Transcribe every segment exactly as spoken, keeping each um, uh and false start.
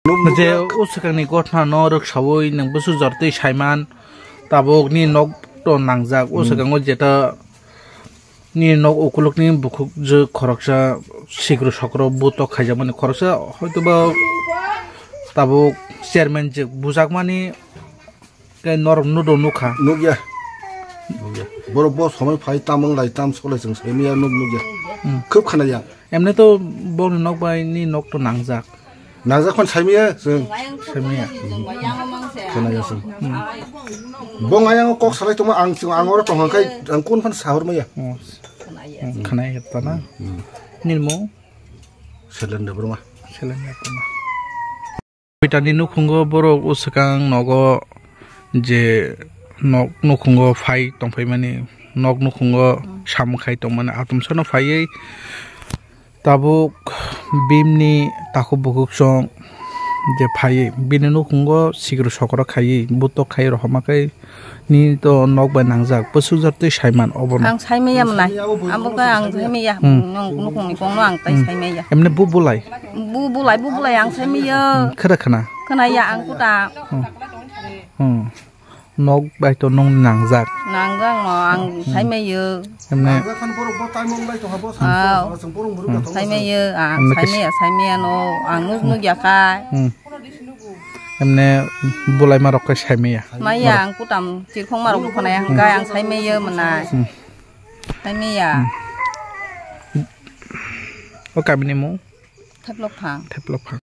Je o swkangni gothnano rwksaui nwng bwswk jor twi saiman, tabuk ni nok to nangjak, o Hmm. swkango jeta ni nok ukulukni bukhuk je khoroksa sikru sokro butok khaijakmani khoroksa hoitoba tabuk chairman je bujakmani Khe norok nudo nukha. Nukya. Nukya. Borok bo somoi phai tamung lai tam sok lai chwng saimaya nuk nukya. Hmm. Khub khwnaya. Emne to boni nok bai ni nok to nangjak. Nangjak phan saimaya chwng. Saimaya. Khwnaya chwng. Hmm. Bo ngayang kok salai tongma ang chwng ang oro tongkha khai ang kun phan sahor maya. Oh. Hmm, khwnaya ta na. Hmm. Nini mung? Selendra Burma. Selendra Burma. Pitani nukhungo borok o swkang nogo je nok nukhungo phai tongphaimani, nok nukhungo samung khai tongmani atomsano phaiwi tabuk bimni takhuk bukhuk song je phaiwi bini nukhungo sikru sokro khaiwi butok khai rohorma khe Ni to nok bai nangjak, bwswk jor twi saiman obono. Ang saimaya mwnai. Abo khe ang saimaya. Hmm. Nung nukhungni kongno ang tai Hmm. saimaya. Emne bu bulai? Bu bulai, bu bulai ang saimaya. Hmm, khera khana? Khwnaya ang kuta. Hmm. Hmm. Nok bai to nung nangjak. Nangjak no ang Hmm. saimaya. Emne Nangjak khan borok bo taimung bai tongha bo Aw. samsung, samsung borok muru Hmm. ka tongma Saimaya, ang Emne khe saimaya, saimaya no ang nuk nuk ya khai. Hmm. Emne bulaima rok khe saimaya. Maya ang kutam chirkhong marok khonai ang kai ang saimaya mwnai. Hmm. Saimaya. Hmm. O kamini mung? Theplok phang. Theplok phang.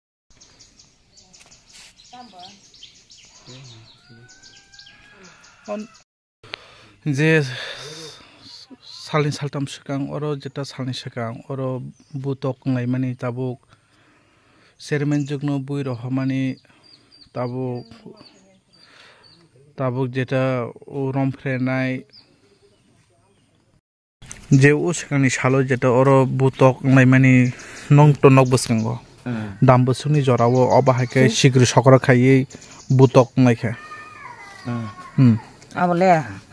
On- Je salni saltam swkang oro, jeta salni swkang oro butok wnglaimani tabuk chairman jwkno bui rohormani tabuk, tabuk jeta o romphrenai. Je o swkangni salo jeta oro butok wnglaimani nong to nok bwskango. Hmm. Dam bwswkni jorao obo hai khe Hmm. sikri sokra khaiwi butok wngnai khe. Hmm. Hmm. Abole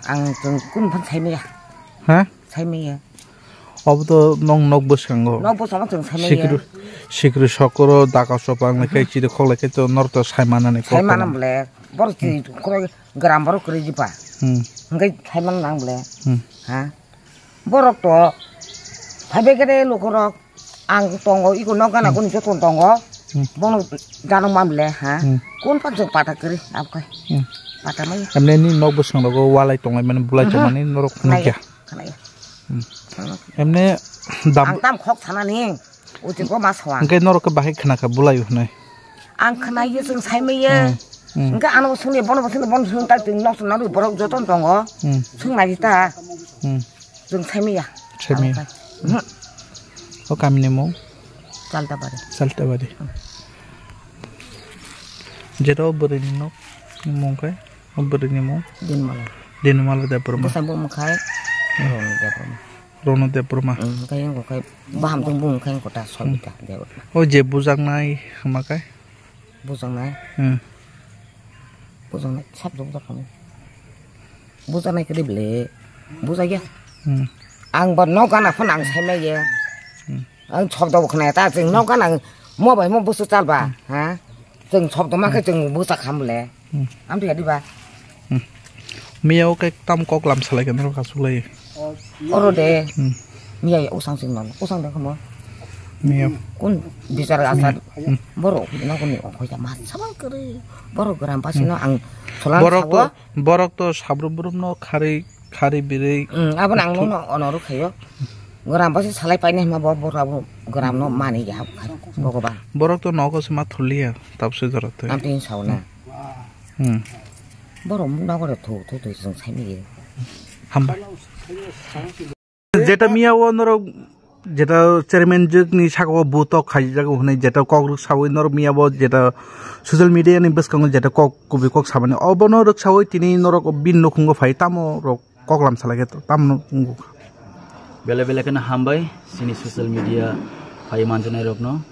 ang chwng kun phan saimaya. Ha? Saimaya. Obo to nong nok bwskango. Nok bwskango chwng saimaya. Sikri, sikri sokro daka sopa wngnai khe Mhm. chiri khoklai khe to norok to saimanani kok Saimana tongma. Bole. Borok Hmm. chiri khoro gram borok kwrwi jipa. Hmm. Hwnkhe saimana nang bole. Hmm. Ha? Borok to phaibai khe de lukurok ang tongo, iko nok gana Hmm. kuni joto tongo. Hmm. Bono jano mamle, ha? Hmm. Kun pan jong pata kiri, abkai. Hmm. Pata mai. Emne ni nok bwswng rogo walai tonglai mani bulai Mhm. tongmani norok Khwnaya, nukya. Khwnaya. Hmm. Khwnaya. Emne dam Ang tam khok sana ni. Uti ko ma sawang. Hwnkhe norok khe bahai khna kha bulai hwnwi. Ang khna ye chwng sai maiye. Hmm, hmm. Hwnkhe ano sungni bono bo sungni bono sung ta chwng nok sung nang borok joto tongo. Hmm. Sung nai ta. Hmm. Chwng sai maiya. Sai maiya. Ang khai. Mhm. O kamini mung? Chaltabari. Chaltabari. Hmm. Jeta o bwrwini nok ni mung khe? O bwrwini mung? Dinmala. Dinmala Debbarma. Bwsai bo mung khai. Hmm. Ronu Debbarma. Ronu Debbarma. Hmm, khai wng khai. Baham tong bung khai kota Hmm. Sobita Debbarma. O je bujaknai hwma khe? Bujaknai? Hmm. Bujaknai sab jok jak kami. Bujaknai kede bele. Bujakya. Hmm. Ang bo nok gana phone ang sai maiye. Hmm. Ang chobda bo khna ta chwng nok gana mo bai mo busu chal ba. Hmm. Ha? Chwng chobda ma khe Hmm. Chwng busa kham le. Hmm. Am thia diba? Hmm. Miya o khe tam kok lam salai khe norok asuk lai. Oro de. Hmm. Miya ya usang sing non. Usang de khamo. Miya. Kun bichar asar. Hmm. Borok na kuni ongkhoi ta ma sabang kari. Borok gram pasi Hmm. No ang solan Borok to, sawa. Borok to sabrum brum no khari, khari birui. Hmm. Abo nang no no onoro khayo. Gram pasi salai paine ma bo borok abo gram no mani ya. Bogoba. Borok to nogo se ma thulia. Tapse jora twi. Am tin sauna. Hmm. Borok mung nogore thu, thu, thu, chwng sai maiye. Hambai. Jeta miya o norok, jeta chairman jwk ni saka o butok khaijago hwnwi jeta kok rwk sawi norok miya bo jeta social media ni bwskango jeta kok kubui kok samani obono rwk sawi tini norok bini nukhungo phai tamo rok kok lam salai khe tamo wngkha. Belai belai kheno hambai chini social media phai manjanairokno.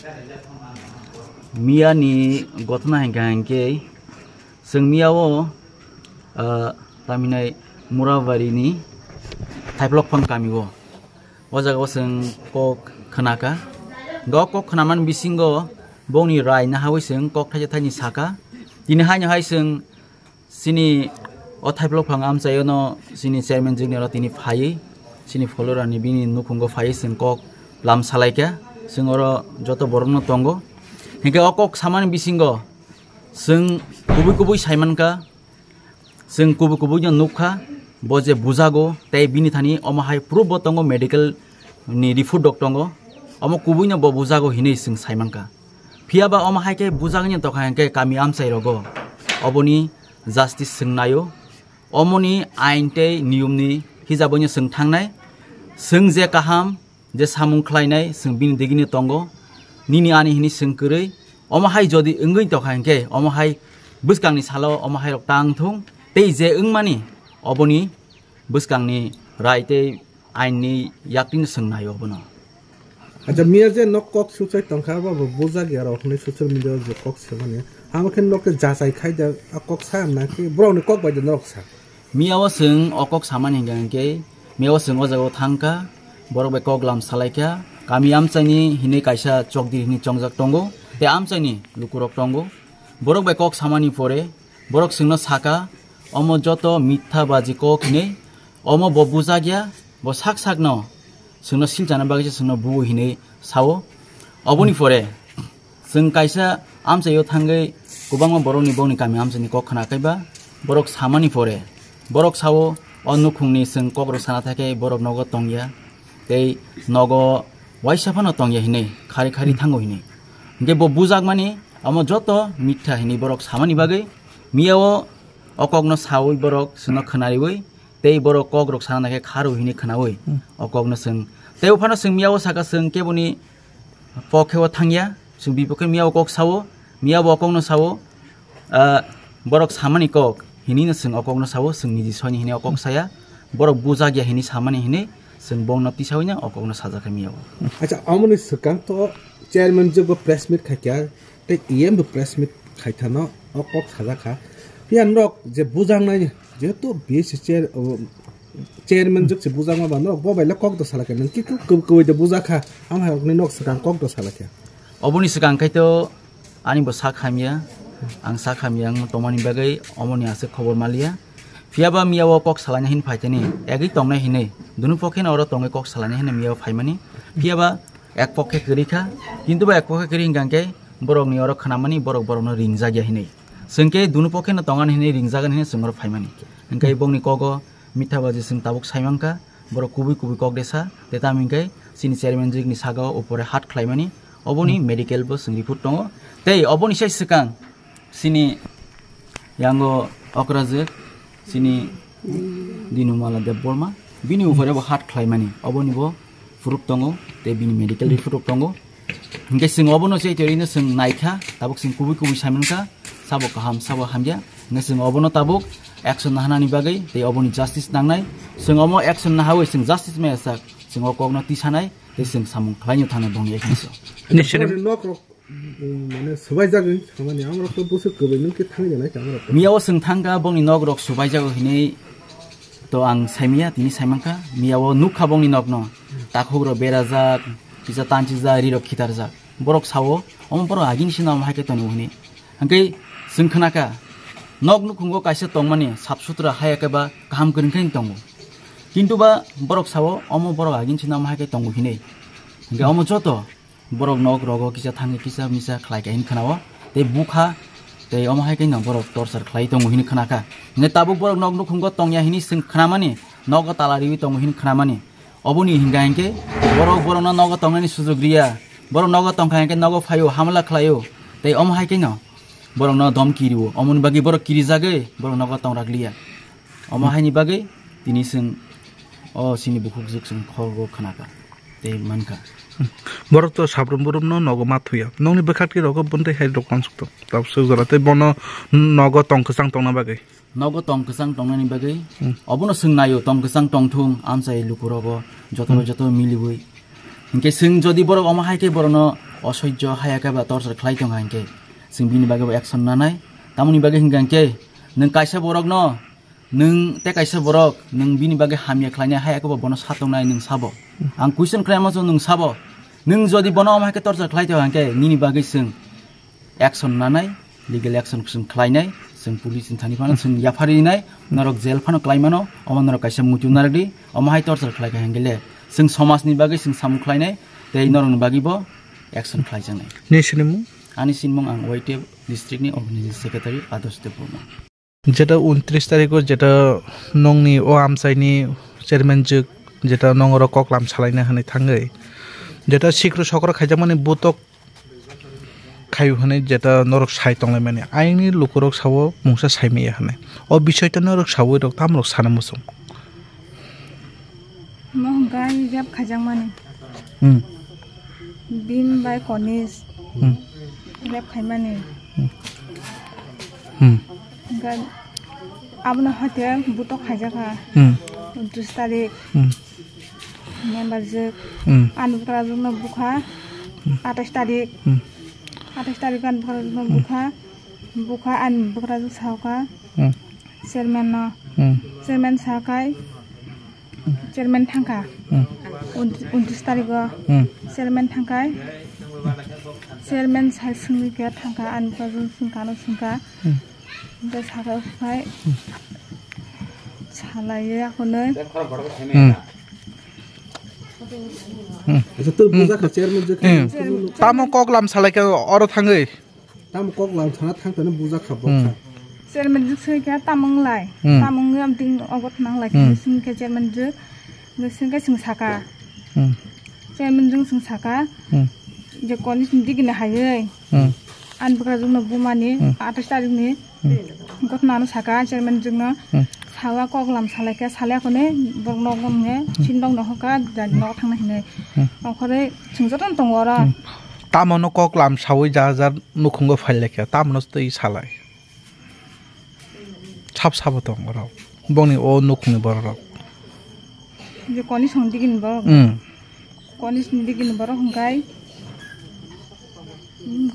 Miyani gotna hinkha hinkhe chwng miyao, ah, taminai Murabarini Thaiplokphang kamio. O jagao chwng kok khnakha. Hwnkhe o kok khnamani bisingo Bongni rai nahawi chwng kok thaisa thaini saka. Tini haino hai chwng chini o thaiplok phang amchaio no chini chairman jwkni oro tini phaiwi chini follower ni bini nukhungo phaiwi chwng kok lam salaikha. Chwng oro joto borokno tongo. Hinkhe o kok samani bisingo chwng kubui kubui saimankha. Chwng kubui kubui no nukha, bo je bujago tei bini thani omo hai proof bo tongo, medical ni report rok tongo, omo kubui no bo bujago hinwi chwng saimankha. Phiya ba omo hai khe bujagwi no tongkha hinkhe kami amchai rogo oboni justice chwng naio, omoni ain tei niyom ni hijabwi no chwng thangnai. Chwng je kaham je samung khlainai chwng bini digini tongo, nini ani hini chwng kwrwi. Omo hai jodi wngwi tongkha hinkhe omo hai bwskangni salo omo hai rok tang thung tei je wngmani oboni bwskangni rai tei ain ni yakni chwng naio bono. Acha, miya je nok kok suchai tongkha, abo bo bujak ya rok hinwi social media o je kok semani. Amo khe nok khe jachai khai da, a kok sa na khe borok ni kok bai da norok sa. Miya o chwng o kok samani hinkha hinkhe, miya o chwng o jaga o thangkha, borok bai kok lam salaikha, kami amchaini hinwi kaisa chokdiri hinwi chongjak tongo, tei amchaini lukurok tongo. Borok bai kok samani pore, borok chwngno saka, omo joto mitha baji kok hinwi, omo bo bujak ya, bo sak sakno chwngno silchana bagwi se chwngno buo hinwi sao. Oboni pore chwng kaisa amchaio thangwi kwbangma borokni bongni kami amchaini kok khna kaiba borok samani pore borok sao, o nukhungni chwng kokrok sana thakhe borok nogo tongya tei nogo waisa phano tongya hinwi khari khari thango hinwi. Hinkhe bo bujakmani omo joto mitha hinwi borok samani bagwi miyao o kokno sawi borok chwngno khwnariwi tei borok kokrok sana khe kharwi hinwi khwnawi o kokno chwng. Tei uphano chwng miyao saka chwng keboni pokhe o thangya, chwng bipokhe miyao kok sao, miyabo o kokno sao, ah, borok samani kok hinwi no chwng o kokno sao, chwng niji soini hinwi o kok saya, borok bujakya hinwi samani hinwi chwng bongno tisawino o kokno sajakha miyao. Acha, omoni swkang to chairman jwkbo press meet khaikha, tei E M bo press meet khaithano o kok sajakha. Phiya norok je bujaknai, jehetu B S C chair, o, chairman jwk se bujakma ba norok bo bai le kok do salakha, nang kitu kw-, kwbwi de bujakha, ang hai rokni nok swkang kok do salakha. Oboni swkang khai to ani bo sak hamya, ang sak hamya ang tongmani bagwi omoni aswk khobor maliya. Phiya ba miya o kok salaina hin phaitani, egwi tongnai hinwi, dunu pokhe no oro tongwi kok salaina hinwi miya o phaimani. Phiya ba ek pokhe kwrwi kha, kintu ba ek pokhe kwrwi hinkha hinkhe borokni oro khnamani, borok borokno ringjakya hinwi. Chwng khe dunu pokhe no tongani hinwi ringjagan hinwi chwng oro phaimani. Hinkhe bongni kogo mitha baji chwng tabuk saimankha, borok kubui kubui kok desa, tei tamo hinkhe chini chairman jwkni saka o upore hat khlaimani, oboni medical bo chwng report tongo. Tei oboni sai swkang chini yango okrajwk, chini Dinumala Debbarma, bini upore bo hat khlaimani, oboni bo proof tongo, tei bini medical report rok tongo. Hinkhe chwng obono se torino chwng naikha, tabuk chwng kubui kubui saimankha, sabo kaham, sabo hamya. Hinkhe chwng obono tabuk action nahanani bagwi tei oboni justice nangnai. Chwng omo action nahawi chwng justice maya sak, chwng o kokno tisanai, tei chwng samung khlaino thangnai bongni ekhinso. Nini sini- Nok rok Mane swbaijagwi samani, ang rok to bwswk kwbwi nung khe thangwi nai khe ang rok to. Miyao chwng thangkha bongni nok rok swbaijago hinwi to ang saimaya, tini saimankha. Miyao nukha bongni nokno, takhuk rok berajak, kisa tanchijak, ri rok khitarjak. Borok sao, omo borok agini sino omo hai khe tongo hinwi. Hwnkhe chwng khnakha, nok nukhungo kaisa tongmani sap sutra haya khe ba kaham kwrwng khe tongo. Kintu ba borok sao, omo borok agini sino omo hai khe tongo hinwi. Hwnkhe omo joto borok nok rogo kisa thangwi kisa misa khlai kha hini khwnao. Tei bukha tei omo hai khe no borok torchar khlai tongo hini khwnakha. Hingkhe tabuk borok nok nukhungo tongya hini chwng khnamani, nogo tala riwi tongo hini khnamani. Oboni hingka hinkhe borok borokno nogo tongnani sujuk riya. Borok nogo tongkha hinkhe nogo phaio, hamla khlaio. Tei omo hai khe no borokno domki rio. Omoni bagwi borok kirijagwi borok nogo tongrak liya. Omo haini bagwi tini chwng o chini bukhuk jwk chwng khorgo khnakha tei mankha. Borok to sabrum burumno nogo ma thuya. Nokni bwkhaktwi rogo bwntwi hai rok wansuk tong. Tabuk swk jora tei bono nogo tong kwchang tongna bagwi. Nogo tong kwchang tongnani bagwi. Hmm. Obono chwng naio tong kwchang tongthung amchai lukurogo jotono joto miliwi. Hinkhe chwng jodi borok omo hai khe borokno osoijjo haya khe ba torchar khlai tongkha hinkhe chwng bini bagwi bo action nanai. Tamoni bagwi hinkha hinkhe nwng kaisa borokno Nwng tei kaisa borok, nwng bini bagwi hamya khlainai hai abo bono sa tongnai nwng sabo. Ang question khlaima chwng nwng sabo. Nwng jodi bono omo hai khe torchar khlai tong hinkhe nini bagwi chwng action nanai, legal action chwng khlainai, chwng police ni thani phano chwng yapharinai, norok jail phano khlaimano, omo norok kaisa muitu narwkdi, omo hai torture khlaikha hingkhe le chwng somajni bagwi chwng samung khlainai, tei norokni bagwi bo action khlaijaknai. Nini sinimung? Ani sinimung ang Y T F district ni organizing secretary Adarsh Debbarma. Jeta untris tarikh o jeta nongni o amchaini chairman jwk jeta nongoro koklam salaina hwnwi thangwi jeta sikru sokro khaijakmani butok khayu hwnwi jeta norok sai tonglaimani ayangni lukurok sao mungsa saimaya hwnwi o bisoito norok sawi rok tamrok sana muchung. Mo hwnkhai rep khaijakmani. Hmm. Bini bai Konis. Hmm. Rep khaimani. Hmm. Hwnkhe abono hoite butok khaijakha. Hmm. Untris tarik. Hmm. Member jwk. Hmm. Ani bukrajwkno bukha. Hmm. Atais tarik. Hmm. Atais tarik ani bukrajwkno Hmm. bukha. Bukha ani bukrajwk saukha. Hmm. Chairman no. Hmm. Chairman sakai. Chairman thangkha. Hmm. Unt-, untris tarigo. Hmm. Chairman thangkha. Chairman sai swngwi khe thangkha, ani bwkha swngkha, ano swngkha. Hmm. Hwnkhe sakha phai. Salaiya hwnwi. Hmm. Hmm. Acha, tor bujakha chairman je Hmm. Chairman. Tamo koklam salaikha oro thangwi. Tamo koklam sana thang tani bujakha Hmm. bokha. Chairman jwk soi khe tamo wnglai. Hmm. Tamo wngwi amtwing ogot nanglai Hmm. khe sing khe chairman jwk. Ngi sing khe sing saka. Hmm. Chairman jwk sing saka. Hmm. Je Konis ni digi ni haywi. Hmm. Ani bwkra jwk no bumani Hmm. atais tarik ni Hmm. gotna no saka chairman jwk no. Hmm. Sawa koklam salai khe salai khone borok nok no nge Hmm. sin rok no hoka jani nok thangna hinwi. Hmm. Okhore sing joto no tongo oro. Hmm. Tamo no koklam sawi ja ja nukhungo phailaikha, tamno twi salai. Sab sabo tong borok. Bongni o nukhungni borok rok. Je Konis ni digi ni borok. Hmm. Konis ni digi ni borok hwnkhe. Hmm.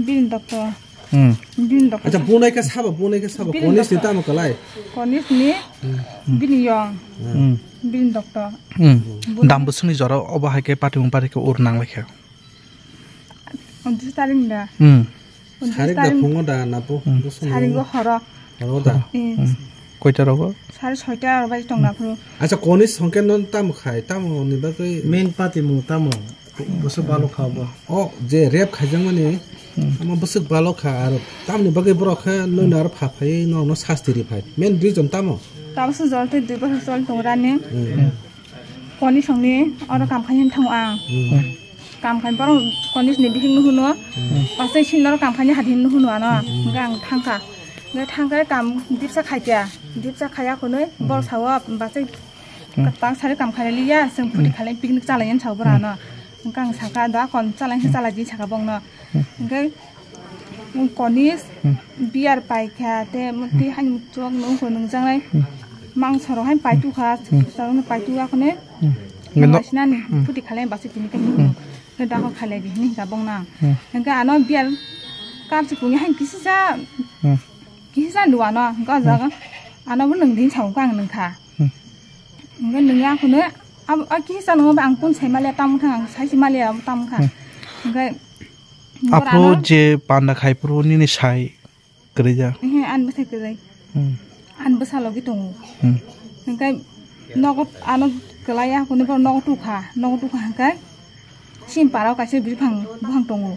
Bini doctor. Hmm. Bini doctor. Acha, bunai khe sabo, bunai khe sabo. Bini Konis ni doctor. Tamo kalai. Konis ni Hmm. bini yong. Hmm. Bini doctor. Hmm. Bunai Dam bwswkni jora obo hai khe patimung pari khe ur nanglaikha. Untris tarik da. Hmm. Untris Sarik da tarik. Phungo da na po? Hmm. Bosong Sarik mo? Go horo. Horo da. Eh. Hmm. Koita rogo? Sare soita aro bai tong na phuru. Acha, Konis hwnkhe non tamo khai, tamo ni bagwi? Main patimung tamo. Bosok balo kha bo. O je rep khaijakmani, Hmm. ama bosok balo kha aro tamni bagwi borok khe noino aro pha phai no no sasti ri phai. Main reason tamo? Tamo se jol tei dui bosor chol tong rani. Hmm. Konis songni oro kam khai hin thango ang. Hmm. Kam khai borok Konis ni bihik no huno. Hmm. Pasai sin oro kam khai ni hadi hin no huno ano. Hmm. Hwnkhe ang thangkha. Hwnkhe thangkhe kam dipsa khai kya. Dipsa khaya khunui bol sao basai Hmm. tang sari kam khai liya. Seng phuti Hmm. khalai picnic chalai yan sao bora Hmm. no. Hwnkhe ang sakha da kon chalai Hmm. chalai di sakha bong no. Hmm. Hwnkhe Konis Hmm. beer pai kha te moti Hmm. hani chok nung ko nung jangai Hmm. mangso rok hai pai tu kha Hmm. sarong pai tu akhone Hmm. Nang Nino- sinani Hmm. phuti khalai basi tini khe Hmm. nung ke da ko khalai di ni ka bong na Hmm. hingke ano beer kap si pung hai kisi sa Hmm. kisi sa dua no ga Hmm. jaga ano bo nung din sa ko ang nung kha Hmm. hingke nung ya khone ab a kisi sa nung ba ang kun sai male tam kha ang sai si male tam kha Hmm. hingke Aphuru je panda khai phuru nini sai kwrwi ja? Ehe, ani bwsai kwrwi. Hmm. Ani bwsa logi tongo. Hmm. Hwnkhe nogo ano kwlai ya, hwnwi borok nogo tukha, nogo tukha hwnkhe sini parao kaisa bwrwi phang buphang tongo.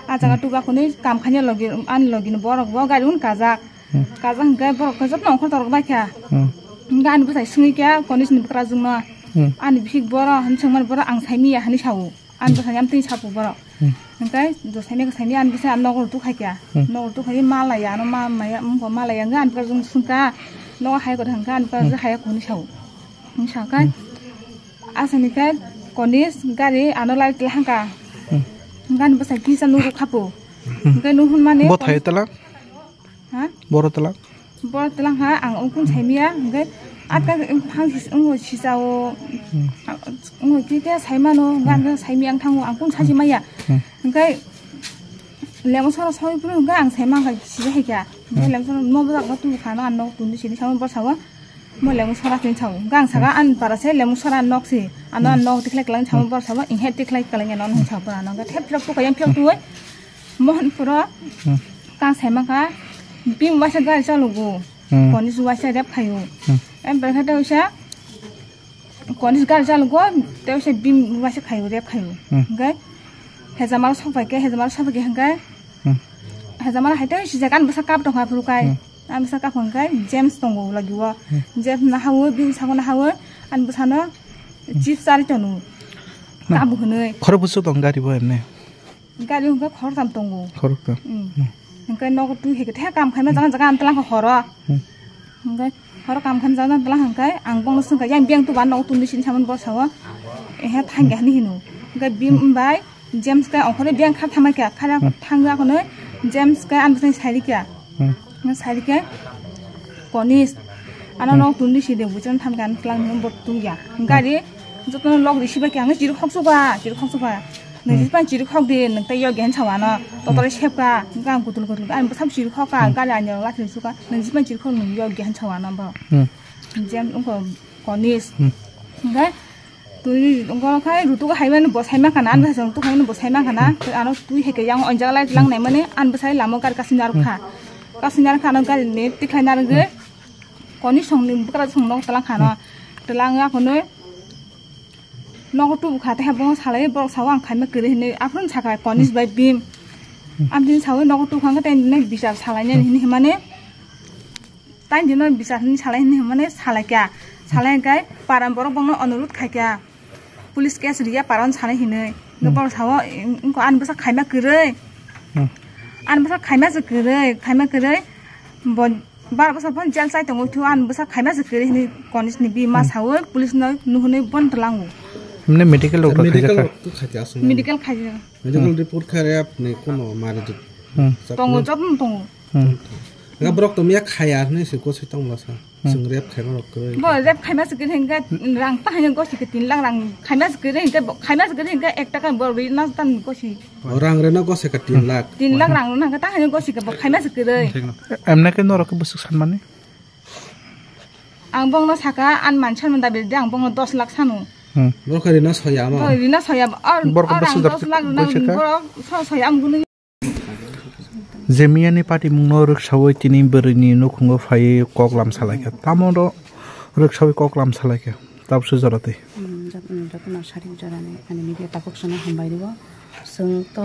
A jaga Hmm. tukha hwnwi kam khaina logi, ani logini borok bo gari un kajak. Hmm. Kajak hwnkhe borok khe jotono ongkhor torok bai kha. Hmm. Hwnkhe ani bwsai swngwi kha, Konis ni bwkrajwkno. Hmm. Ani bihik boro hwnwi swngmani borok ang saimanya hwnwi sao. Ani bwsai yam twi sapu borok. Hmm. Hwnkhe do saimanya saimanya ani bwsai ang nogo rw tukhai kha. Hmm. Nogo rw tukhai ma laya ano ma maya wngkha ma laya hwnkhe ani bwkrajwk swngkha. Nogo hai kwrwi hwnkhe ani bwkrajwk Hmm. hai hwnwi sao. Hwnwi sakhe Hmm. asani khe Konis gari ano lai tla hwnkha. Hmm. Hwnkhe ani bwsai kisa nugo khapu. Hmm. Hwnkhe nuhunmani Bo Konis thai tla? Ha? Boro tla? Boro tla ha, ang ukun saimanya, hwnkhe atka phang sis-, ungo sisao, Hmm. ungo khe khe saimano, hwnkhe Hmm. ang saimanya ang thango, ang kun sachi maya. Hmm. Hwnkhe lemo sora sawi phuru hwnkhe ang saima hwnkhe sija hai kha. Hwnkhe Hmm. lemo sora no bwsak no tubu khano, ang no tuni sini samo bor sawo, mo lemo sora tini sawo. Hwnkhe ang saka Hmm. an para se lemo sora nok si, ano Hmm. an nok tikhlai kwlang sawo Hmm. bor sawo, inghe tikhlai kwlang ano Hmm. hwnkhe sawo bor ano. Hwnkhe thep philok tukha yang philok tuwi. Mohanpuro Hmm. kang saima kha, bim waisa gari chalugo, Hmm. Konis waisa rep khayo. Hmm. Em, berkha tei waisa Konis gari chalugo, tei waisa bim waisa khayo, rep khayo. Hmm. Hingke hejamaro sokpai khe, hejamaro sokpai khe hingke Hmm. hejamaro hai tei sijak ani bwsa kap tongkha phuru kai. Hmm. Ani bwsa kap hingke James tongo lagi o. Hmm. James nahawo, bim sabo nahawo, ani bwsano chips chari tonu. Na. Kabu hwnwi. Khorok bwswk tong gari bo emne? Gari hwnkhe khoroktham tongo. Khoroktham. Mm. Hmm. Hwnkhe nogo twi hai khe kam khaima jaga jaga ang tlang kha horo. Hmm. Hwnkhe horo kam khaima jaga jaga tlang hwnkhe ang bono swngkha, yang biyang tuba nogo twi sini samani bo sao. Ehe thangya hwnwi hino. Hwnkhe bim Hmm. bai James khe ongkhorwi biyang kha thamai kha, khara Hmm. thangwi akhonwi James khe ani bwsai sai rikya. Hmm. Hwnkhe sai rikya Konis. Ano Hmm. nogo twi sini buchon thamkha ang tlang hwnwi bo tungya. Hmm. Gari jotono log risibai khe ang chiri khoksuka, chiri khoksuka. Nung Hmm. jispan chiri khok di, nung tei yog gen sawano, Hmm. totole sepka, hingke ang kutul kutul, ang bwsam chiri khok ka, Hmm. gari ani rok lathi suka, nung jispan chiri khok nung yog gen sawano bo. Hmm. Jam ungko Konis. Hmm. Hingke twi ungko khai rutuk hai mani bo sai mangkha na, Hmm. ang bwsai rutuk hai mani bo sai mangkha na, Hmm. ano twi hai khe yang onjak lai lang Hmm. nai mani, ang bwsai lamo gari kasing narwk kha. Hmm. Kasing narwk kha, ano gari ni tikhlai narwk Hmm. Konis song ni bwkra song nok tlang kha no. Hmm. Tlang ya kono. Nogo tubu kha, tei bo salai, borok sao ang khaima kwrwi hinwi, aphuru sakha Konis Hmm. bai bim. Hmm. Amtwini sawi nogo tubu kha, tei nini bichar salainani Hmm. hinwi himani, tei nini bichar hinwi salai hinwi himani salaikha. Salai khe paran borok bongno onurut khaikha, police case riya paran sanai hinwi. Hmm. Borok sao, "Wngkha ani bwsa khaima kwrwi." Hmm. Ani bwsa khaima se kwrwi, khaima kwrwi, bo Bar bwsa phone jail chai tongo, thu ani bwsa khaima se kwrwi hinwi Konis ni bima Hmm. sawi police no nuhunwi bon tlango. Himne medical rok Medical khaijak rok kha. Khaijak aswk. Medical khaijak. Medical Hmm. report kha rep ni kono mari dik. Hmm. Tongo, job no tongo. Hmm. Nga borok to miya khaya hinwi se gosai tong masa. Hmm. Chwng rep khaima rok kwrwi. Bo rep khaima se kwrwi hingka rang ta hanya gosi ke tin lakh rang khaima se kwrwi hingka bo khaima se kwrwi hingka ek taka bo rwi na tan gosi. O rang rena gose ka tin lakh. Tin lakh rang rena ka ta hanya gosi ka bo khaima se kwrwi. Emne ke norok ke bwswk sanmani? Ang bongno saka, an mansan manda berde ang bongno dos lakh sanu. Hmm. Borok rina soya mo. Bo rina soya, or, Borok or ang bwswk dos lakh rina, bwswk ka? Borok so soya ang bunu. Jemiyani patimungno rwksawi tini bwrwini nukhungo phaiwi koklam salaikha. Tamono rwksawi koklam salaikha. Tabukhe jora twi. Hmm, jot-, hmm, jotono sarik jorani ani media tabuk sono hambai rwo. Chwng to,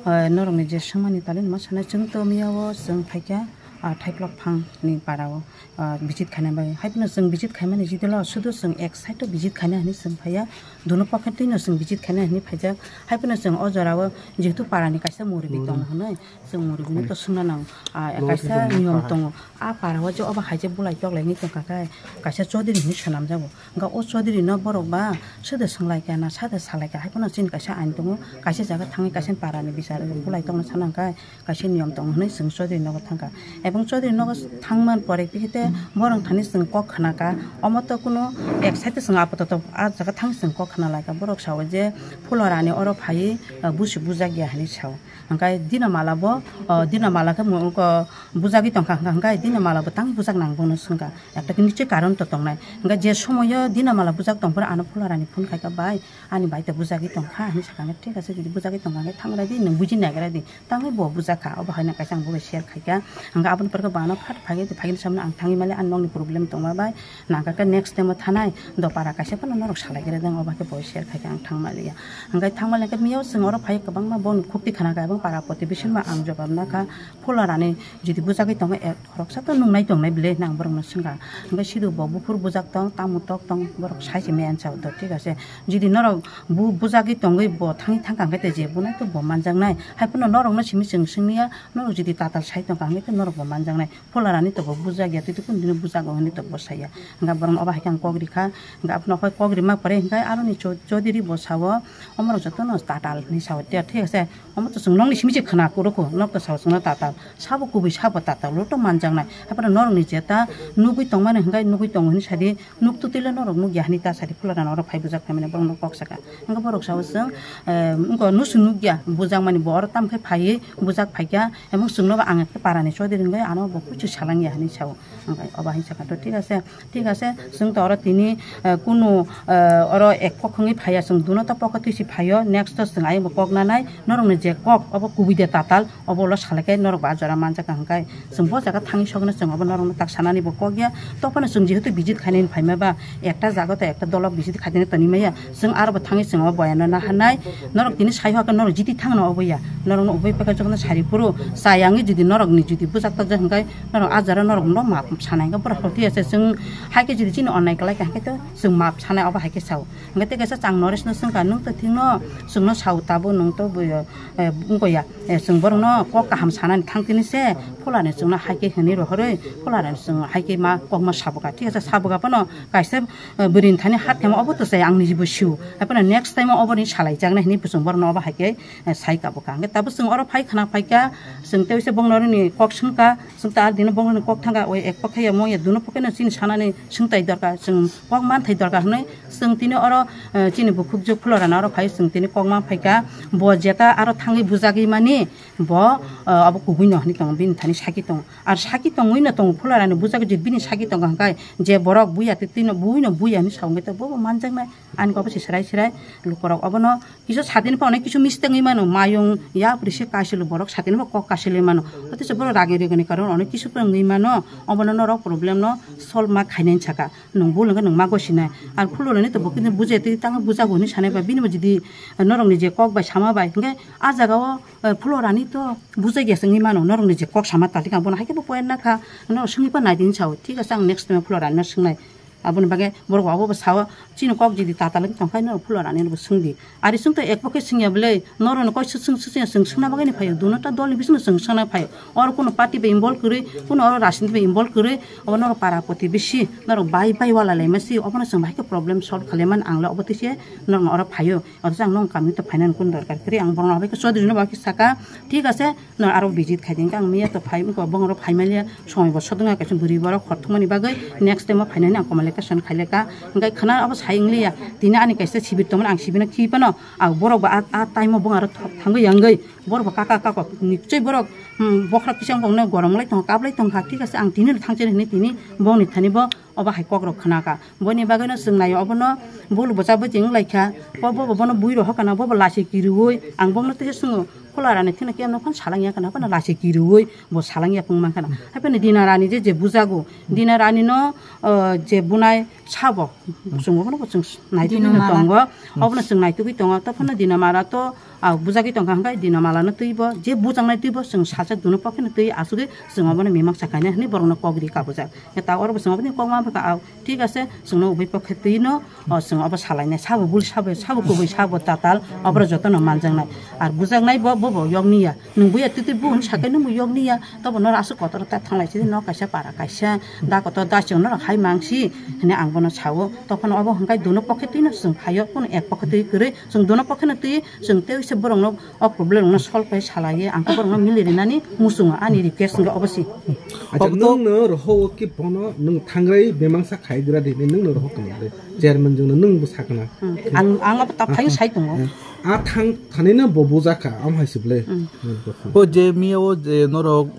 eh, norokni je swngmani tali ma sanai, chwng to miyao chwng phaikha, ah, Thaiplok phangni parao, ah, visit khaina bai. Haiphano chwng visit khaimani jidilo sudu chwng ek side o visit khaina hinwi chwng phaiya, duno pocket twino chwng visit khaina hinwi phaijak. Haiphano chwng o jorao jehetu parani kaisa muribi tongo hinwi, chwng muribino to swngna nango. Ah, kaisa niyom tongo. A parao je obo hai je bulai toklaini tongkha khe kaisa Chaudhary hinwi swnamjago. Hwnkha o Chaudhary no borok ba sede swnglaikha na sade salaikha, haiphano chini kaisa ain tongo, kaisa jaga thangwi kaisa parani bichar bulai tongna sana hwnkha kaisa niyom tongo hinwi chwng Chaudhary nogo thangkha. Ebong Chaudhary nogo thangman pore bihite borok thani chwng kok khnakha, omo to kuno ek side chwng apato to a jaga thangwi chwng kok khna laikha, borok sao je Phularani oro phaiwi, ah, busi bujak ya hinwi sao. Hwnkhe Dina Mala bo, o, Dina Mala khe mo-, ko bujagwi tongkha, hwnkha, hwnkhe Dina Mala bo tang bujak nang bono swngkha. Ekta khe nichoi karon to tongnai. Hwnkhe je somoio Dina Mala bujak tongphuru ano Phularani phone khaikha, "Bai, ani bai to bujagwi tongkha," hinwi sakha, hwnkhe, "Thik ase, jodi bujagwi tongkha, hwnkhe thang rai di, nwng buji nai rai di." Tangwi bo bujak kha, obo haino kaisa ang bo bai share khaikha. Hwnkhe aboni pore khe bo ano phat phai khe, phai khe samani ang thangwi mali, ani nokni problem tongma bai. Nangkha khe next time o thanai dopara kaisa phano norok salai khe rwdang, obo khe bo share khai khe ang thangma liya. Hwnkhe thangma liya khe miyao chwng oro phai kwbangma boni khukti khna kha, ebong para protibeshin ba ang jobab na kha, Phularani jodi bujagwi tongo, ek khoroksa to nungnai tongnai bile hinwi ang borokno swngkha. Hwnkhe sidu bo buphur bujak tong, tamo tok tong, borok sai se maya ansa to, thik ase. Jodi norok bu-, bujagwi tongwi bo thangwi thangkha hwnkhe je bunai to bo manjaknai. Haiphano norokno simi chwng swngya, norok jodi tatal sai tongkha hwnkhe norok bo manjaknai. Phularani to bo bujak ya, tei kunu dino bujak o hinwi to bo saya. Hwnkhe borok obo hai khe ang kok rikha, hwnkhe abono kok rima pore hwnkhe aroni Chou-, Chaudhary bo sao, omorok jotono tatal hinwi sao, thik ase? Omo to chwng nokni simi se khna kuro kho, nok to sao chwngno tatal, sabo kubui sabo tatal, lo to manjaknai. Haphano norokni jeta nugwi tongmani hwnkhe nugwi tongo hinwi sadi, nuk tutwi le norok nukya hinwi ta sadi, Phularani oro phai bujak phaimani borokno kok saka. Hwnkhe borok sao chwng, eh, wngkha nusu nukya, bujakmani bo oro tamo khe phaiwi bujak phaikha, emang chwngno bo ang ekta parani Chaudhary hwnkhe, ano bo kuchu salang ya hinwi sao. Hwnkhe obo hai sakha to, thik ase, thik ase, chwng to oro tini, eh, kunu, eh, oro ek pokha wngwi phaiya, chwng duno to pokha twisi phaio, next to chwng ayang bo kok nanai, norokni je kok obo kubui de tatal, obo ulo salai khe norok bo a jora manjak kha hwnkhe. Chwng bo jaga thangwi sogwino chwng obo norokno tak sanani bo kok ya. Tophano chwng jehetu visit khainani phaima ba, ekta jaga to ekta dolo visit khainani toni maya. Chwng aro bo thangwi chwng obo boyano naharnai. Norok tini sai hokhe norok jiti thangno obo ya. Norokno ubui pekha jokno sari phuru chayangwi jodi norokni jodi bujak tok jak hwnkhe norok a jora norokno map sanai hwnkhe borok rok thwi ase. Chwng hai khe jodi chini onnai kwlai kha hwnkhe to chwng map sanai obo hai khe sao. Hwnkhe tei kaisa chwng Noreshno swngkha, "Nwng to thikno chwngno sao tabuk nwng to bo, eh, wngkha ya." Eh, chwng borokno kok kaham sanani thang tini se, pholani chwngno hai khe hwnwi rohorwi, pholani chwng hai khe ma kokma sabuka. Thik ase, sabuka phano kaisa, eh, bwrwini thani hat khe ma obo to chaya ang nijibo sio. Hai phano next time o oboni salaijaknai hwnwi bo chwng borokno obo hai khe, eh, sai kabuka. Hwnkhe tabuk chwng oro phai khna phaikha, chwng tei se bongno rwni kok swngkha, chwng ta ar dino bongno rwni kok thangkha, oi ek pokhe ya mong ya duno pokhe no chini sanani swngtai dorkar, chwng kok manthai dorkar hwnwi. Chwng tini oro, eh, chini bukhukjwk Pholorani oro phai, chwng tini kok man phaikha, bo jeta aro thangwi bujagwi mani, bo, eh, abo kubui no hinwi tongo, bini thani saki tongo. Ar saki tongwi no tongo, Pholorani bujagwi je bini saki tongo hwnkhe, je borok buya twi twi no buino buya hinwi sa wngwi tongo, bo bo manjaknai, ani kok se serai serai lukurok obono kisa satini pha onek kisu mistake wngwi mano, mayung yapri se kaisilo borok satini pha kok kaisilwi mano, otherwise borok ragi rigini karon onek kisu pha wngwi mano, obono norok problem no solve ma khainani saka. Nwng bul hwnkhe nwng ma gosinai. Ar Pholorani to bo khe bujai twi tangwi bujago hinwi sanai ba, bini bo jodi norokni je kok bai sama bai, hwnkhe a jagao, eh, Pholorani to bujai ya se wngwi mano, norokni je kok sama tali kha, bono hai khe bo point na kha, norok swngwi pa nai di hinwi sao. Thik ase, ang next time Pholorani no swngnai. Aboni bagwi borok abo bo sao, chini kok jodi tatal wngwi tongkha, norok Pholorani no bo swngdi. Ari chwng to ek pokhe swngya bwle, norokno koi swk swk swk swngya, chwng swngna bagwi ni phaio, duno ta dol ni bisingo chwng swngna phaio. Oro kuno party bai involve kwrwi, kuno oro rajniti bai involve kwrwi, obo norok para protibesi, norok bai bai wala laima si, obono chwng bahai khe problem solve khlai man ang le obo twi se norokno oro phaio. Othocho ang nong kami to phainani kuno dorkar kwrwi, ang bono bai khe Chaudhary no bai khe saka, thik ase, no aro visit khai di, ang miya to phai, bong oro phai manya, somoi bo sodwng kaisa bwrwi borok hor thumani bagwi, next time o phainani ang communication khai leka, hwnkhe khna abo sai wng liya, tini ani kaisa sibir tongmani ang sibirno khi phano, ang borok bo a, a time o bong aro thangwi yangwi, borok bo kaka kako, nichoi borok, hmm, bokhorok kisa wng kok no gorom lai tong, kap lai tong kha, thik ase, ang tini no thang chini hwnwi tini bongni thani bo obo hai kok rok khna kha. Boni bagwi no chwng naio, obono bul bwcha bwchwi wng lai kha, bo, bo, bo, bono bui rok hoka na, bo, bo lachi kirui, ang bongno tei se swngo, Pholorani thino khe ano phano salang ya khna, phano lachi kirui bo salang ya phung man khna. Hai phano Dina Rani je, je bujago, Dina Rani no, uh, je bunai sabo, chwng obono bo chwng naitugwi no tongo, obono chwng naitugwi tongo, to phano Dina Mara to, ah, bujagwi tongkha hwnkhe Dina Mala no twi bo, je bujaknai twi bo chwng sajak duno pokhe no twi asugwi chwng obono mimang sakhaina hwnwi borokno kok ri kabujak. Ta oro bo chwng oboni kok ma bwkha, ah, thik ase, chwngno ubui pokhe twi no, oh, chwng obo salainai, sabo bul sabo, sabo kubui sabo tatal, oborok jotono manjaknai. Ar bujaknai bo, bo bo yokni ya. Nwng buya twi twi bu hwn sakai nwng bo yokni ya. Tobo norok aswk kotor ta thanglai si, nok kaisa para kaisa, da kotor da chwng norok hai mangsi hwnwi ang bono sao. Tophano obo hwnkhai duno pokhe twi no chwng phaio, kuno ek pokhe twi kwrwi, chwng duno pokhe no twi, chwng tei se borokno o problem rokno solve khai salaiwi ang khe borokno mili rinani muchungo, ani request wngkha obo se. Acha, obo to nwng no roho o ki bono nwng thangrai bemangsa khai gra di, nwng no roho tong de chairman jwng no nwng bo sakna. Hmm. Ang, ang abo ta phai sai tongo. Hmm. A thang thani no bo bujakha, am hai se ble. Hmm. Hmm, bo thang. O je miya o je norok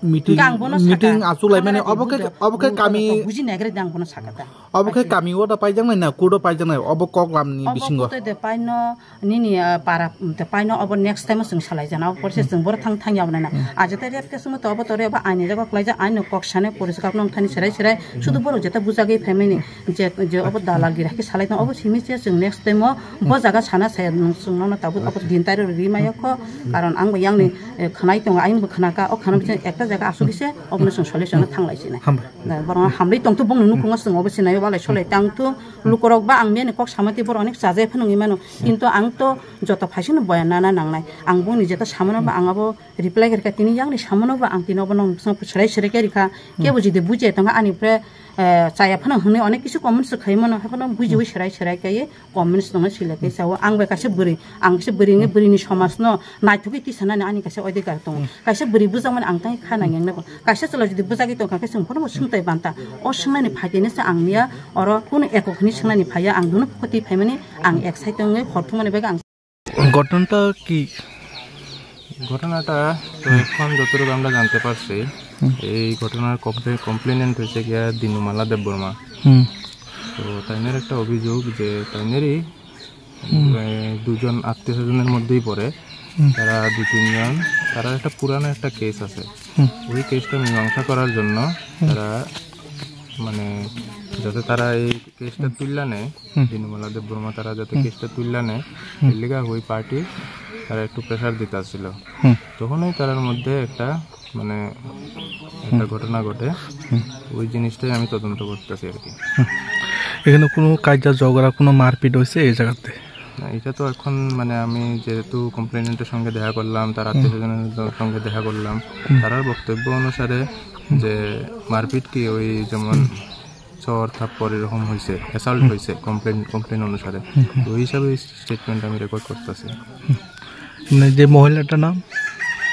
meeting, hwnkhe ang bono saka, meeting achuk lai mani, ang obo khe, buji-, obo khe buji-, kami, buji naigra di ang bono saka ta. Obo khe kami o da paijaknai na, court o paijaknai, obo kok lam ni bisingo? Obo kotoi de paino, nini, ah, para, um, de paino, obo next time o chwng salai jana, obo porse chwng boro thang thang ya nai na. Hmm. Aja te rep ke sumo to obo tore, obo aini jaga kwlaijak, aino kok sanai, poriskar nong thani serai serai, sudu borok jeta bujagwi phaimani, je, je obo dalal gira khe salai tong, obo simi se chwng next time o, bo jaga sana saya nung chwng nono tabuk obo din tairo ri maya kho, karon ang bo yang ni, eh, khwnai tongo, ayang bo khwnaka, o khwna bising ekta jaga asugwi se, obono chwng solution no thanglai sinai. Hambai. Da, borok hamri tongthu, bongni nukhungo chwng obo sinai, walai solai tangthu, lukurok ba ang miyani kok samati borok onek chajai phano wngwi mano, kintu ang to joto phaisano boya nana nangnai, ang bongni jeta samano ba ang abo reply khe rwkha, tini yakni samano ba ang tini obo nong serai serai khe rwkha, kebo jodi bujiya tongkha ani pre, eh, chaya phano hwnwi onek kisu comments khai mano, hai phano bujiwi serai serai khe, comments tongna sila khe sao, ang bai kaisa bwrwi, ang kaisa bwrwi ni, bwrwi ni somaj no naithogwi tisanani ani kaisa odhikar tongo. Hmm. Kaisa bwrwi bujakmani ang tangwi kha nang yang nai bo. Kaisa chwla jodi bujagwi tongkha khe chwng phano bo swngtai banta. O swngnani phaikhe se ang miya oro kunu ekok hwnwi swngnani phaiya, ang duno pokoti phaimani ang excited wngwi hor thumani bagwi ang. ঘটনাটা কি? ঘটনাটা তো এখন যতটুকু আমরা জানতে পারছি, হুম। এই ঘটনার কমপ্লে-, কমপ্লেনেন্ট হচ্ছে গিয়া দিনুমালা দেববর্মা। হুম। তো তাইনের একটা অভিযোগ যে তাইনেরই, হুম। এ, দুজন আত্মীয় স্বজনের মধ্যেই পড়ে। হুম। তারা দু তিনজন, তারা একটা পুরানো একটা কেস আছে। হুম। ওই কেসটা মীমাংসা করার জন্য হুম। তারা, মানে, যাতে তারা এই কেসটা হুম। তুললা নেয়, হুম। দিনুমালা দেববর্মা তারা যাতে হুম। কেসটা তুললা নেয়, হুম। এর লিগা ওই পার্টি তারা একটু প্রেশার দিতে আসছিল। হুম। তখনই তারার মধ্যে একটা, মানে, একটা হুম। ঘটনা ঘটে। হুম। ওই জিনিসটাই আমি তদন্ত করতেছি আর কি। হুম। এখানে কোনো কাইজা ঝগড়া, কোনো মারপিট হয়েছে এই জায়গাতে? না, এটা তো এখন, মানে, আমি যেহেতু কমপ্লেনেন্টের সঙ্গে দেখা করলাম, তার হুম। আত্মীয় স্বজনের সঙ্গে দেখা করলাম, হুম। তারার বক্তব্য অনুসারে হুম। যে মারপিট কি ওই যেমন হুম। চর থাপ্পড় এরকম হয়েছে, অ্যাসাল্ট হুম। হয়েছে কমপ্লেন, কমপ্লেন অনুসারে। হুম, হুম। তো ওই হিসাবে স্টেটমেন্ট আমি রেকর্ড করতেছি। হুম। মানে যে মহিলাটার নাম?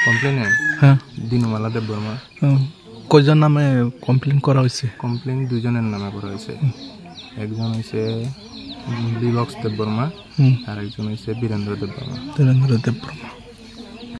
কমপ্লেনে? হ্যাঁ। দিনুমালা দেববর্মা। হুম। কয়জন নামে কমপ্লেন করা হয়েছে? কমপ্লেন দুইজনের নামে করা হয়েছে। হুম। একজন হইছে, উম, বিভক্স দেববর্মা, হুম। আর একজন হইছে বীরেন্দ্র দেববর্মা। বীরেন্দ্র দেববর্মা।